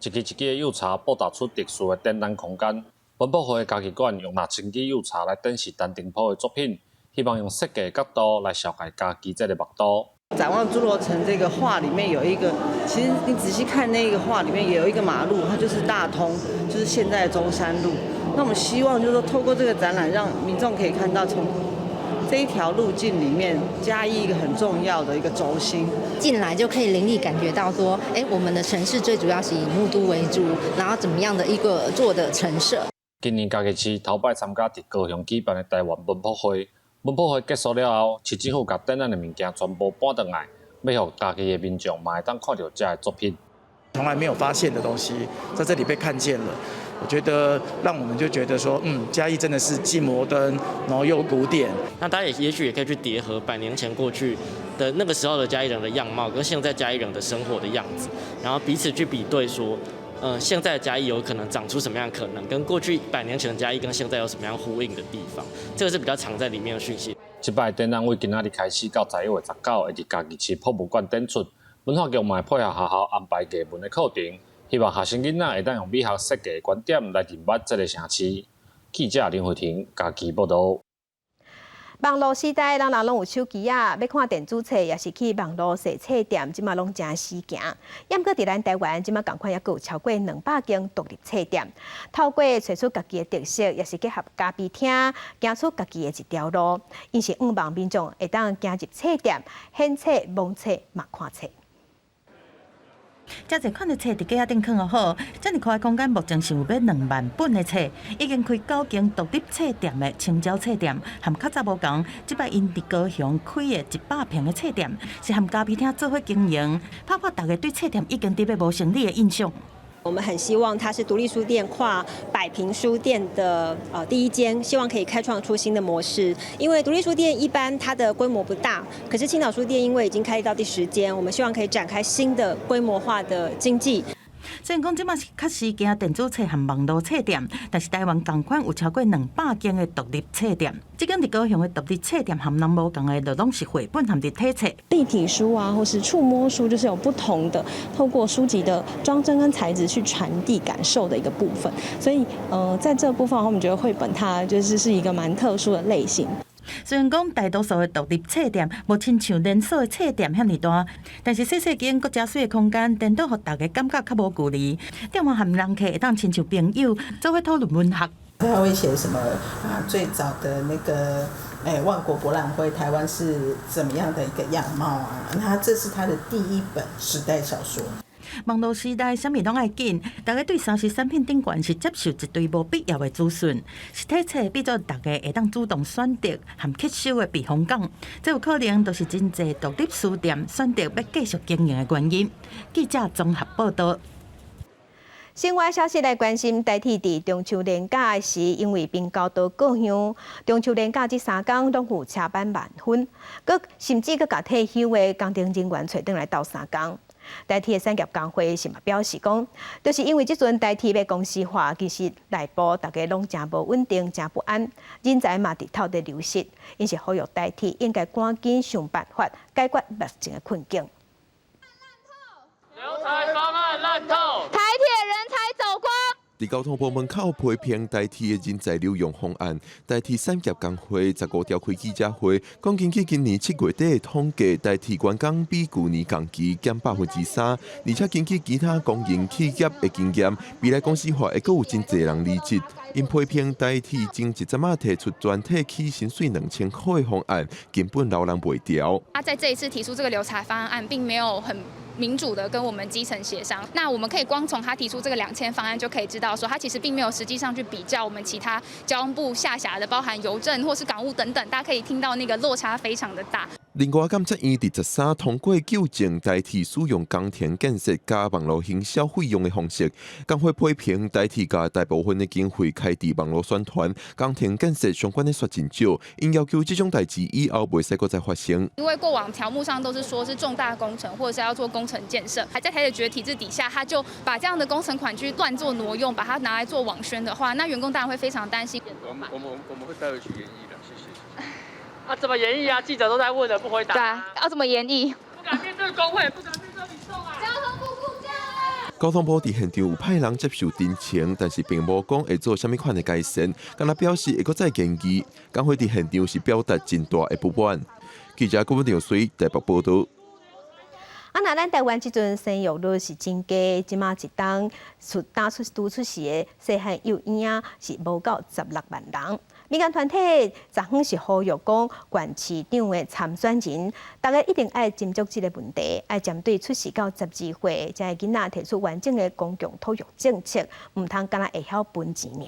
一支一支的幼柴布達出特殊的展覽空間。文博會嘉義館用6000支幼柴來展示陳澄波的作品，希望用設計的角度來紹介嘉義這个木都。展望諸羅城這個畫裡面有一個，其實你仔細看那個畫裡面也有一個馬路，它就是大通，就是現在的中山路。那我們希望就是說，透過這個展覽，讓民眾可以看到從這一條路徑裡面，嘉義一個很重要的一個軸心。進來就可以靈力感覺到說，欸，我們的城市最主要是以木都為主，然後怎麼樣的一個做的陳設。今年嘉義市頭擺參加佇高雄舉辦的台灣文博會。文博會結束了後，市政府共展覽的物件全部搬轉來，欲予嘉義的民眾嘛會當看著這个作品。從來沒有發現的東西，在這裡被看見了，我覺得讓我們就覺得說，嘉義真的是既摩登，然後又古典。那大家也許也可以去疊合百年前過去的那個時候的嘉義人的樣貌，跟現在嘉義人的生活的樣子，然後彼此去比對說，現在的嘉義有可能長出什麼樣可能，跟過去百年前的嘉義跟現在有什麼樣呼應的地方，這個是比較藏在裡面的訊息。這擺展覽為今仔日開始到11月19，會佇嘉義市博物館展出。文化局嘛會配合學校安排藝文的課程，希望學生囡仔會當用美學設計的觀點來認捌這个城市。記者林慧婷嘉義報導。網路時代，人人攏有手機仔，欲看電子冊，抑是去網路踅冊店，這馬攏誠時行。毋過佇咱台灣，這馬仝款猶閣有超過200間獨立冊店，透過揣出家己的特色，抑是結合咖啡廳，行出家己的一條路。𪜶是向望民眾會當行入冊店，顯冊、摸冊、嘛看冊。遮濟款的冊佇架仔頂囥予好，遮爾寬的空間，目前是有欲2萬本的冊，已經開九間獨立冊店的青椒冊店，和較早無仝，這擺𪜶佇高雄開的100坪的冊店，是和咖啡廳做伙經營，打破大家對冊店已經佇欲無生理的印象。我們很希望它是獨立書店跨百坪書店的第一間，希望可以開創出新的模式。因為獨立書店一般它的規模不大，可是青島書店因為已經開到第10間，我們希望可以展開新的規模化的經濟。雖然講這馬是較時行電子冊和網路冊店，但是台灣仝款有超過200間的獨立冊店。這間佇高雄的獨立冊店和人無仝的，就攏是繪本和立體冊。立體書啊，或是觸摸書，就是有不同的透過書籍的裝幀跟材質去傳遞感受的一個部分。所以，在這部分我們覺得繪本它就是一個蠻特殊的類型。雖然講大多數的獨立冊店無親像連鎖的冊店遐爾大，但是細細間閣誠媠的空間，顛倒予大家感覺較無距離。店員和人客會當親像朋友，做伙討論文學。他會寫什麼啊？最早的那個萬國博覽會，台灣是怎麼樣的一個樣貌啊？那這是他的第一本時代小說。網路時代，啥物攏愛緊，大家對3C 產品頂懸是接受一堆無必要的資訊。實體冊變做大家會當主動選擇和吸收的避風港，這有可能就是真濟獨立書店選擇欲繼續經營的原因。記者綜合報道。新聞消息來關心，台鐵佇中秋連假時，因為平交道過香，中秋連假這3工攏有車班慢分，閣甚至閣共退休的工程人員揣轉來鬥相共。台鐵的產業工會是嘛表示講，就是因為這陣台鐵欲公司化，其實內部大家攏誠無穩定、誠不安，人才嘛直透佇流失，𪜶是呼籲台鐵應該趕緊想辦法解決目前的困境。留才方案爛透，台鐵人才走光。佇交通部門口批評台鐵的人才留用方案，台鐵產業工會15召開記者會，講根據今年7月底的統計，台鐵員工比舊年同期減3%，而且根據其他公營企業的經驗，未來公司化會閣有真濟人離職。𪜶批評台鐵前一陣仔提出全體起薪水2000箍的方案，根本留人袂牢。他在這一次提出這個留才方案，並沒有很民主的跟我們基層協商，那我們可以光從他提出這個兩千方案就可以知道，說他其實並沒有實際上去比較我們其他交通部下轄的，包含郵政或是港務等等，大家可以聽到那個落差非常的大。另外，監察院佇13通過糾正台鐵使用工程建設佮網路行銷費用的方式，工會批評台鐵共大部分的經費開佇網路宣傳，工程建設相關的煞真少，𪜶要求這種代誌以後袂使閣再發生。因為過往條目上都是說是重大工程，或者是要做工程建設，還在台鐵局體制底下，他就把這樣的工程款去亂做挪用，把它拿來做網宣的話，那員工當然會非常擔心。我們會帶回去研議的，謝謝。啊，怎麼研議啊？記者都在問了，不回答。對啊，要怎麼研議？不敢面對工會，不敢面對民眾啊！交通部顧家。交通部佇現場有派人接受陳情，但是並無講會做啥物款的改善，干焦表示會閣再研議。工會佇現場是表達真大的不滿。記者郭文耀水台北報道。啊，若咱台灣這陣生育率是真低，這馬一冬出打出拄出世的細漢幼嬰仔是無夠16萬人。民間團體昨昏是呼籲講，縣市長的參選人，大家一定愛斟酌這個問題，愛針對出世到12歲這个囡仔提出完整的公共托育政策，毋通干焦會曉分錢爾。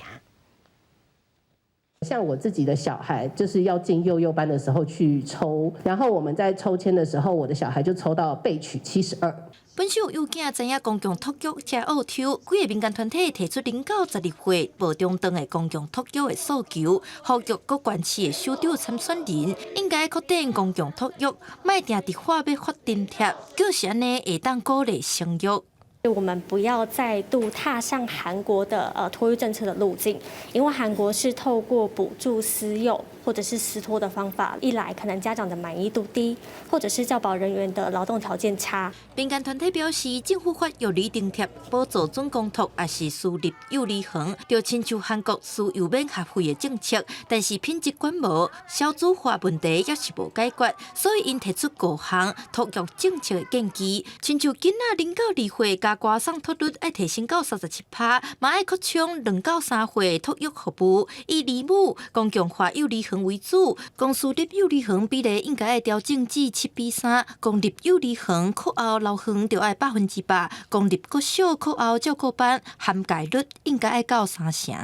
像我自己的小孩，就是要進幼幼班的時候去抽，然後我們在抽籤的時候，我的小孩就抽到備取72。本身有幼囝知影公共托育遮烏抽，幾个民間團體提出0到12歲無中斷的公共托育的訴求，呼籲各縣市的首長參選人應該擴展公共托育，莫定直喊欲發津貼，就是按呢會當鼓勵生育。我們不要再度踏上韓國的托育政策的路徑，因為韓國是透過補助私幼或者是私托的方法，一來可能家長的滿意度低，或者是教保人員的勞動條件差。民間團體表示，政府發育兒津貼補助準公托，抑是私立幼兒園，就親像韓國私幼免學費的政策，但是品質管無，少子化問題猶是無解決，所以𪜶提出五項托育政策的建議，親像囡仔0到2歲共外送托率愛提升到37趴，嘛愛擴充2到3歲托育服務，以離母公共化幼兒園。園為主，講私立幼兒園比例應該愛調整至7比3，公立幼兒園課後留園著愛100%，公立國小課後照顧班涵蓋率應該愛到三成。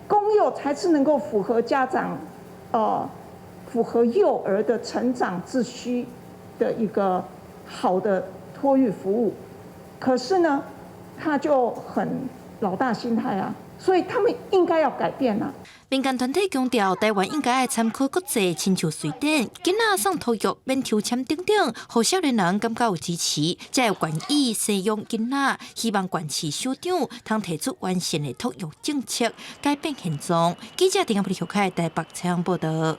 公幼才是能夠符合家長，符合幼兒的成長之需的一個好的托育服務。可是呢，他就很老大心態啊，所以他們應該要改變啊。民間團體強調，台灣應該愛參考國際，親像瑞典，囡仔送托育免抽籤等等，予少年人感覺有支持，才會願意生養囡仔。希望縣市首長通提出完善的托育政策，改變現狀。記者陳亞布里台北採訪報道。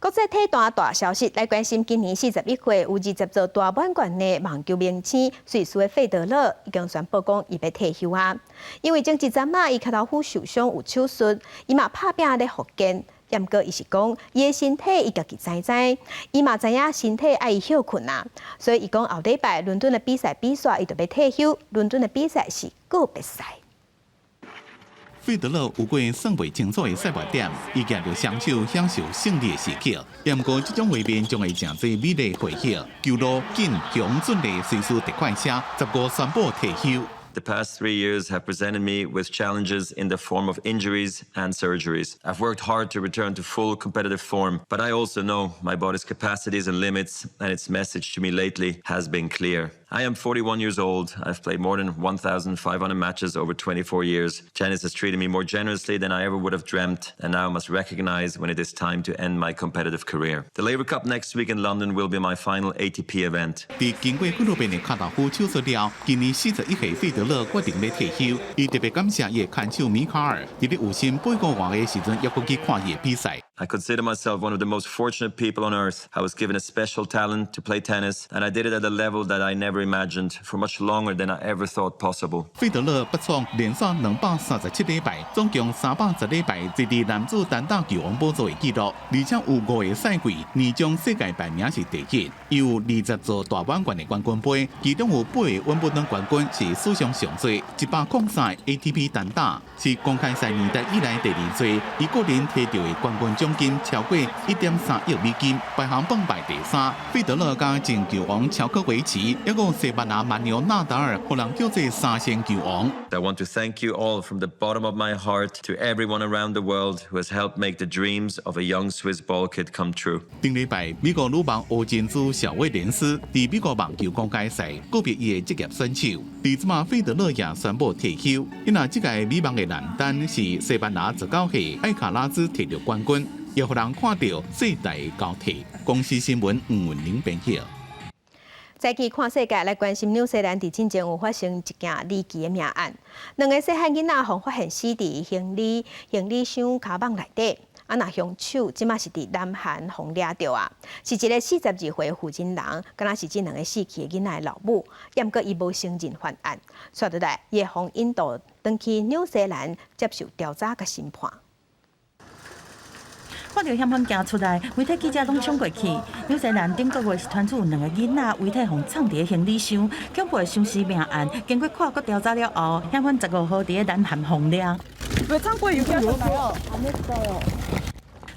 國際體壇大消息來關心，今年41歲有20座大滿貫的網球明星瑞士的費德勒已經宣布講伊欲退休啊。因為前一陣仔伊跤頭趺受傷有手術，伊嘛拍拚咧復健。毋過伊是講伊的身體伊家己知知，伊嘛知影身體愛歇睏啊，所以伊講後禮拜倫敦的比賽比煞，伊就欲退休。倫敦的比賽是告別賽。費德勒有過算袂清楚的賽敗點，伊舉著雙手享受勝利的時刻。毋過，這種畫面將會成做美麗回憶。球路緊雄準的瑞士特快車，15宣布退休。 The past 3 years have presented me with challenges in the form of injuries and surgeries. I've worked hard to return to full competitive form, but I also know my body's capacities and limits, and its message to me lately has been clear. I am 41 years old. I've played more than 1,500 matches over 24 years. Tennis has treated me more generously than I ever would have dreamt, and now I must recognize when it is time to end my competitive career. The Laver Cup next week in London will be my final ATP event. 佇經過幾落遍的跤頭趺手術了，今年41歲費德勒決定欲退休。伊特別感謝伊的牽手米卡爾，佇咧有生8個外的時陣，猶閣去看伊的比賽。 I consider myself one of the most fortunate people on earth. I was given a special talent to play tennis, and I did it at a level that I never imagined for much longer than I ever thought possible. 費德勒拔創連續237禮拜，總共310禮拜坐佇男子單打球王寶座的紀錄，而且有5個賽季年終世界排名是第一，伊有20座大滿貫的冠軍盃，其中有八個溫布頓冠軍是史上上濟，103個 ATP 單打是公開賽年代以來第二濟，伊個人提著的冠軍獎金超過1.3億美金，排行榜排第三。費德勒佮前球王喬科維奇，抑閣西班牙蠻牛納達爾，予人叫做三星球王。 I want to thank you all from the bottom of my heart to everyone around the world who has helped make the dreams of a young Swiss ball kid come true. 頂禮拜，美國女網烏金茲小威廉斯佇美國網球公開賽告別伊的職業選手。佇這馬費德勒也宣布退休。因為這屆美網的男單是西班牙19歲艾卡拉茲提著冠軍，也予人看著世代交替。公視新聞吳文玲編譯。再去看世界來關心紐西蘭，佇進前有發生一件離奇的命案，兩个細漢囡仔予發現死佇行李箱跤蠓內底，啊，若兇手這馬是佇南韓予掠著啊，是一个42歲婦人人，敢若是這兩个死去的囡仔的老母，毋過伊無承認犯案，紲落來伊會予引渡轉去紐西蘭接受調查佮審判。看著嫌犯行出來，媒體記者攏衝過去。紐西蘭頂個月是傳出有兩个囡仔遺體予藏佇咧行李箱，恐怖的雙屍命案，經過跨國調查了後，嫌犯15號佇咧南韓予掠。 왜창고에유기하셨나요？안했어요。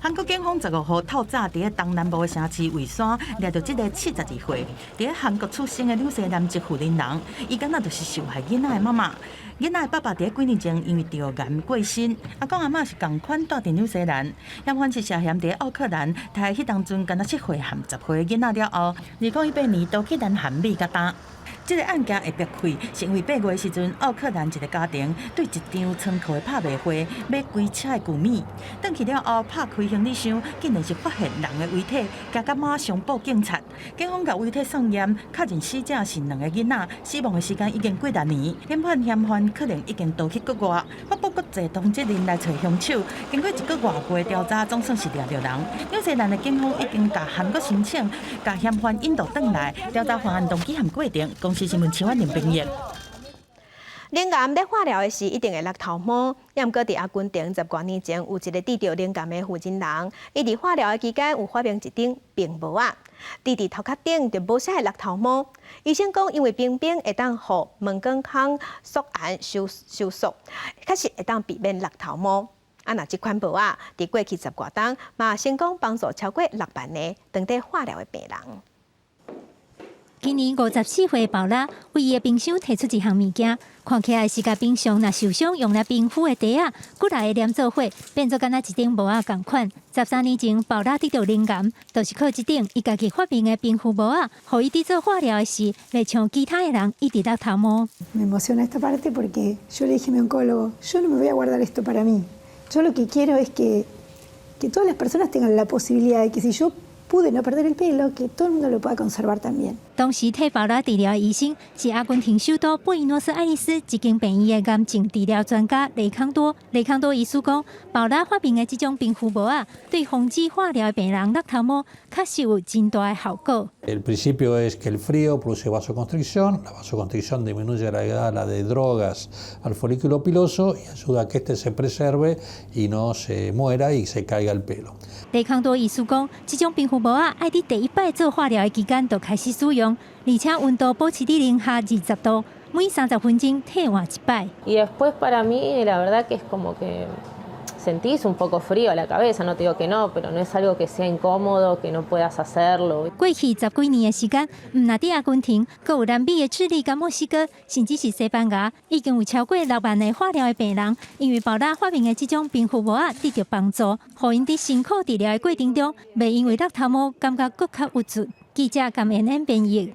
韓國警方15號透早佇咧東南部的城市蔚山掠著這个72歲，佇咧韓國出生的紐西蘭籍婦人，伊敢若就是受害囡仔的媽媽。囡仔的爸爸佇咧幾年前因為著癌過身，阿公阿嬤是仝款蹛佇紐西蘭，嫌犯是涉嫌佇咧奧克蘭刣彼當陣敢若7歲和10歲的囡仔了後，2018年逃去南韓美甲丹。這个案件會爆開，是因為8月的時陣，奧克蘭一个家庭對一張倉庫的拍賣會買規車的舊物，轉去了後拍開行李箱，竟然是發現人的遺體，驚甲馬上報警察。警方共遺體送驗，確認死者是兩个囡仔，死亡的時間已經幾若年。研判嫌犯可能已經逃去國外，發布國際通緝令來揣兇手。經過一個外月調查，總算是掠著人。紐西蘭的警方已經共韓國申請，共嫌犯引渡轉來調查犯案動機和過程。公視新聞陳婉玲編譯。乳癌咧化療的時，一定會落頭毛。毋過佇阿根廷十外年前，有一个得著乳癌的婦人人，伊佇化療的期間有發明一頂冰帽仔，佇佇頭殼頂就無啥會落頭毛。醫生講，因為冰冰會當予毛管孔縮絚收收縮，確實會當避免落頭毛。啊，若這款帽仔，佇過去十外冬，嘛成功幫助超過6萬个當地化療的病人。今年54歲寶拉為伊的冰箱提出一項物件，看起來是共平常若受傷用來冰敷的袋仔，幾來個黏做伙，變做敢若一頂帽仔仝款。13年前，寶拉得著靈感，就是靠這頂伊家己發明的冰敷帽仔，予伊佇做化療的時，袂像其他的人一直落頭毛。 Me emociona esta parte porque yo le dije a mi oncólogo: "Yo no me voy a guardar esto para mí. Yo lo que quiero es que todas las personas tengan la posibilidad de que si yo pude no perder el pelo, que todo el mundo lo pueda conservar también". 當時替寶拉治療的醫生是阿根廷首都布宜諾斯艾利斯一間病院的癌症治療專家雷康多。雷康多醫師講，寶拉發明的這種冰敷帽仔，對防止化療的病人落頭毛，確實有真大的效果。 El principio es que el frío produce vasoconstricción, la vasoconstricción disminuye la llegada de drogas al folículo piloso y ayuda a que este se preserve y no se muera y se caiga el pelo. 雷康多醫師講，這種冰敷帽仔愛佇第一擺做化療的期間就開始使用，而且溫度保持佇零下20度，每30分鐘替換一擺。 Y después para mí la verdad que es como que sentís un poco frío a la cabeza, no te digo que no, pero no es algo que sea incómodo, que no puedas hacerlo. 過去十幾年的時間，毋但佇阿根廷，閣有南美的智利佮墨西哥，甚至是西班牙，已經有超過6萬个化療的病人，因為寶拉發明的這種冰敷帽仔得著幫助，予𪜶佇辛苦治療的過程中，袂因為落頭毛感覺閣較鬱卒。記者甘妍妍編譯。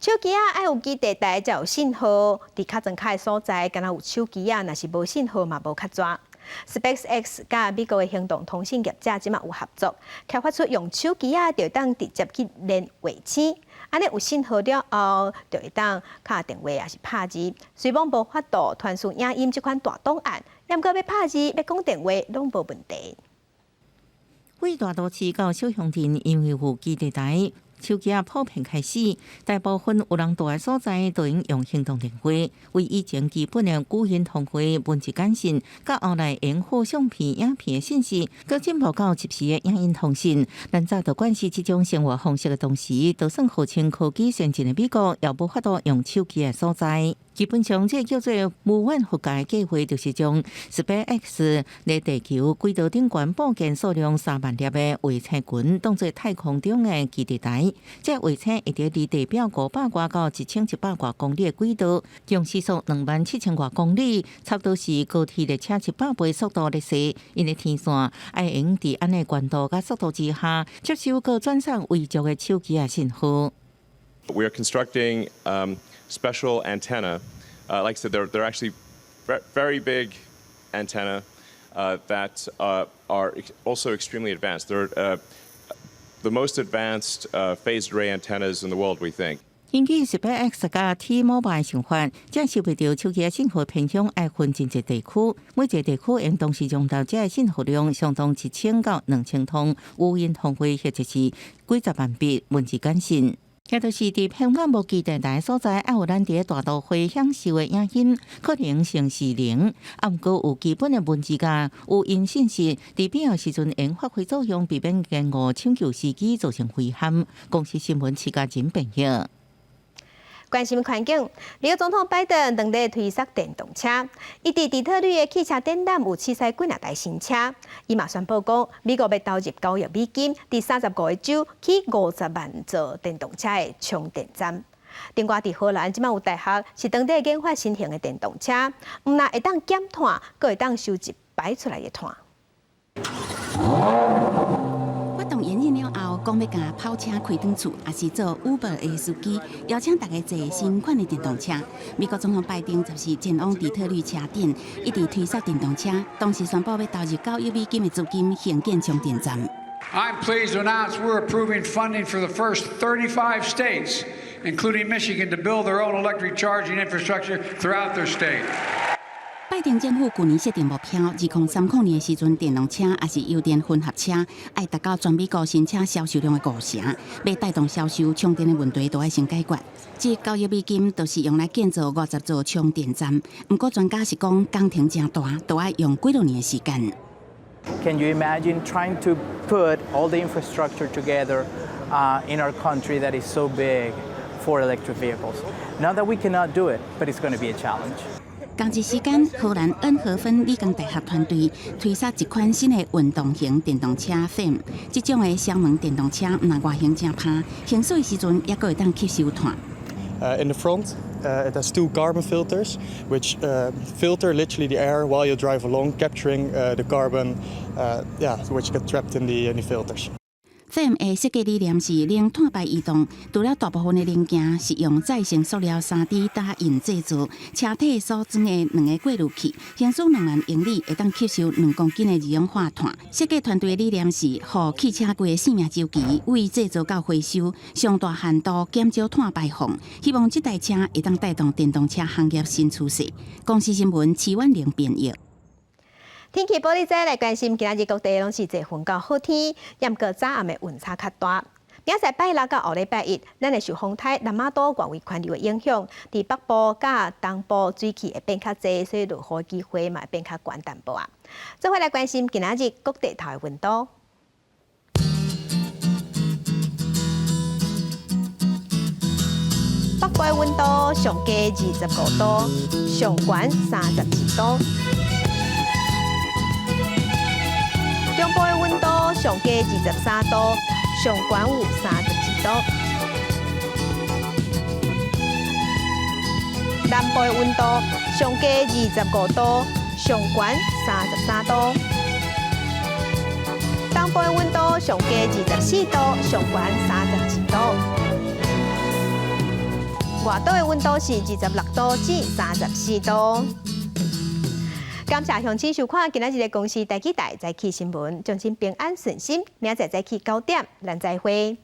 手機仔愛有基地台才有信號，佇較莊跤的所在，敢若有手機仔，若是無信號嘛無較逝。SpaceX 佮美國的行動通信業者這馬有合作，開發出用手機仔就會當直接去連衛星，按呢有信號了後，就會當敲電話抑是拍字。雖罔無法度傳輸影音這款大檔案，毋過欲拍字、欲講電話攏無問題。為大都市到小鄉鎮，因為有基地台，手機仔普遍開始，大部分有人住的所在都會用行動電話。為以前基本的語音通話、文字簡訊，到後來用好相片、影片的信息，閣進步到即時的影音通訊。咱早就慣勢這種生活方式的同時，就算號稱科技先進的美國，也無法度用手機的所在。基本上，這個叫做無遠弗屆計劃，就是將 SpaceX 佇地球軌道頂懸布建數量3萬粒的衛星群，當做太空中的基地台。這衛星會佇離地表500外到1100外公里的軌道，用時速27,000外公里，差不多是高鐵列車100倍速度咧踅。𪜶的天線愛會佇按呢懸度佮速度之下，接收閣轉送微弱的手機仔信號。 We are constructing special antenna. Like I said, they're actually very big antenna that are also extremely advanced. They're the most advanced phased array antennas in the world, we think. 根據 SpaceX 佮 T-Mobile 想法，這收袂著手機信號偏向愛分真濟地區，每一個地區應同時容納這信號量相當1000到2000通語音通話，或者是幾十萬筆文字簡訊。這就是佇香港無基地台所在，愛有咱佇大都會享受的影音，可能性是零，啊，毋過有基本的文字佮語音信息，佇必要時陣會發揮作用，避免延誤搶救時機造成危險。公視新聞徐家仁編譯。關心環境，美國總統拜登當日推捒電動車，伊佇底特律的汽車展覽有試駛幾若台新車。伊嘛宣布講，美國欲投入9億美金，佇35個州起50萬座電動車的充電站。另外，佇荷蘭這馬有大學是當地研發新型的電動車，毋但會當減碳，閣會當收集排出來的碳。發動演練了後，講欲共跑車開轉厝，抑是做 Uber 的司機，邀請大家坐新款的電動車。美國總統拜登14前往底特律車展，一直推銷電動車，同時宣布欲投入9億美金的資金興建充電站。 I'm pleased to announce we're approving funding for the first 35 states, including Michigan, to build their own electric charging infrastructure throughout their state. 拜登政府去年設定目標，2030年的時陣，電動車抑是油電混合車，愛達到全美國新車銷售量的5成。欲帶動銷售充電的問題，都愛先解決。這9億美金就是用來建造50座充電站。毋過專家是講，工程誠大，都愛用幾多年的時間。 Can you imagine trying to put all the infrastructure together in our country that is so big for electric vehicles? Not that we cannot do it, but it's going to be a challenge. 仝一時間，荷蘭恩荷芬理工大學團隊推出一款新的運動型電動車 FEM。這種的雙門電動車毋但外形誠拍，行駛時陣猶閣會當吸收碳。 In the front, it has two carbon filters, which filter literally the air while you drive along, capturing the carbon, yeah, which get trapped in the filters. FEM 的設計理念是零碳排移動，除了大部分的零件是用再生塑料3D 打印製造，車體所裝的兩个過濾器，行駛2萬英里會當吸收2公斤的二氧化碳。設計團隊的理念是，予汽車規个生命週期為製造到回收，上大限度減少碳排放。希望這台車會當帶動電動車行業新趨勢。公視新聞徐婉玲編譯。天氣報你知來關心，今仔日各地攏是濟雲到好天，毋過早暗的溫差較大。明仔載拜六到後禮拜一，咱會受風颱南瑪都外圍環流的影響，佇北部佮東部水汽會變較濟，所以落雨機會嘛會變較懸淡薄仔。做伙來關心今仔日各地頭的溫度。北部的溫度上低25度，上懸32度。中部的溫度上低23度，上懸有32度。南部的溫度上低25度，上懸33度。東部的溫度上低24度，上懸32度。外島的溫度是26度至34度。感謝鄉親收看今仔日的公視台語台早起新聞，祝恁平安順心。明仔載早起9點，咱再會。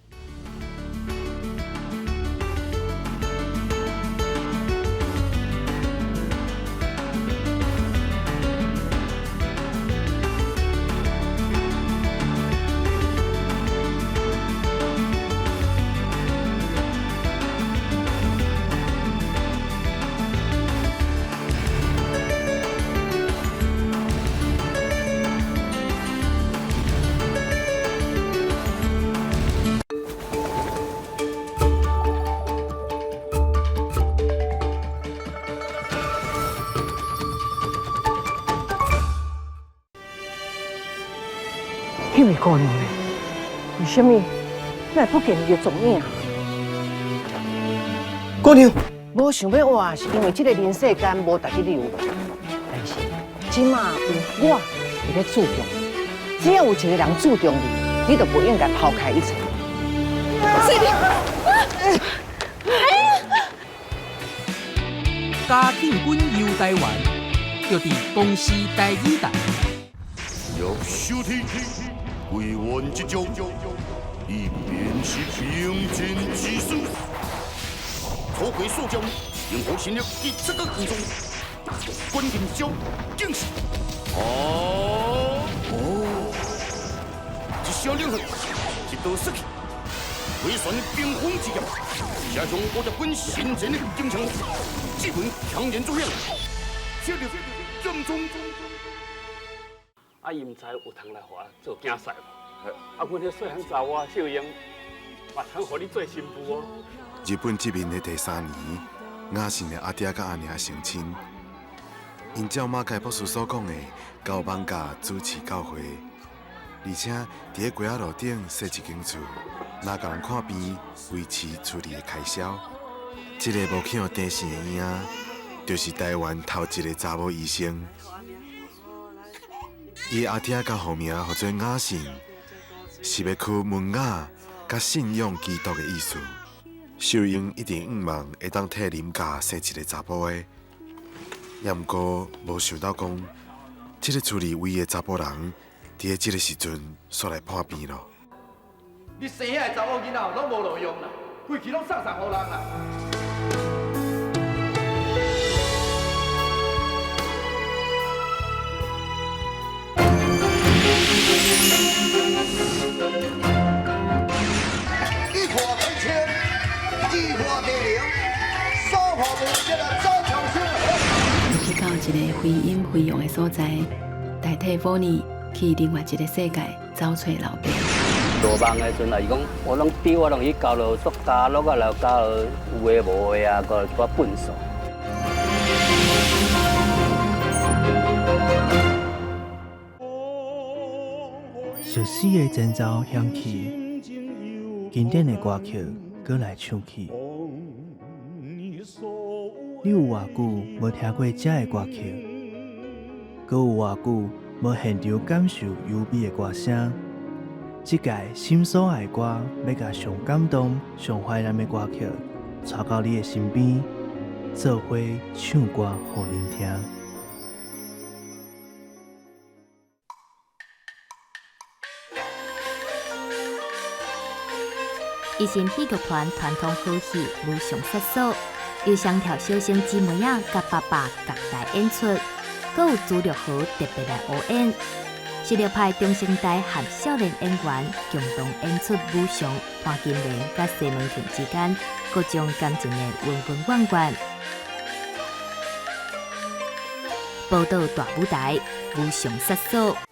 彼位姑娘呢？為啥物你會不見伊的蹤影？姑娘，無想欲活，是因為這个人世間無值得留。但是這馬有我佇咧注重，只要有一个人注重你，你就袂應該拋開一切。嘉慶軍遊台灣，就佇公視台語台。收聽。歸元之將，伊便是平津之師。楚國宿將，用火神力第七個武裝，關鍵招正是啊哦，一聲令下，一道殺氣，回旋冰封之劍，射向50軍身前的金槍，這門強然作響，切入劍中。啊！伊毋知有通來予我做囝婿無？啊，阮彼細漢查某秀英嘛通予你做新婦哦。日本殖民的第三年，雅信的阿爹佮阿娘成親，𪜶照馬偕博士所講的，到艋舺主持教會，而且佇咧街仔路頂設一間厝，若共人看病，維持厝裡的開銷。這个無去予電視的嬰仔，就是台灣頭一个查某醫生。伊阿爹共號名號做雅信，是欲取文雅佮信仰基督的意思。秀英一直向望會當替林家生一个查埔的，也毋過無想到講，這个厝裡唯一的查埔人，佇咧這个時陣煞來破病囉。你生遐个查某囡仔攏無路用啦，規氣攏送送予人啦。一破为千，一破为零，三破为这个走长线。去到一个非阴非阳的所在，代替保尼去另外一个世界走揣老爸。做梦的时阵啊，伊讲我攏丢，我攏去交落塑胶，落啊来交有的无的啊，阁一寡粪扫。歷史的前奏響起，經典的歌曲閣來唱起。你有偌久無聽過這个歌曲？閣有偌久無現場感受優美的歌聲？這屆心所愛歌欲共上感動、上懷念的歌曲帶到你的身邊，做伙唱歌予恁聽。一心戲劇團傳統好戲《無常殺嫂》，由雙跳小生姊妹仔佮爸爸仝台演出，閣有朱玉豪特別來烏演。實力派中生代和少年演員共同演出武松、潘金蓮佮西門慶之間各種感情的恩恩怨怨。寶島大舞台，無常殺嫂。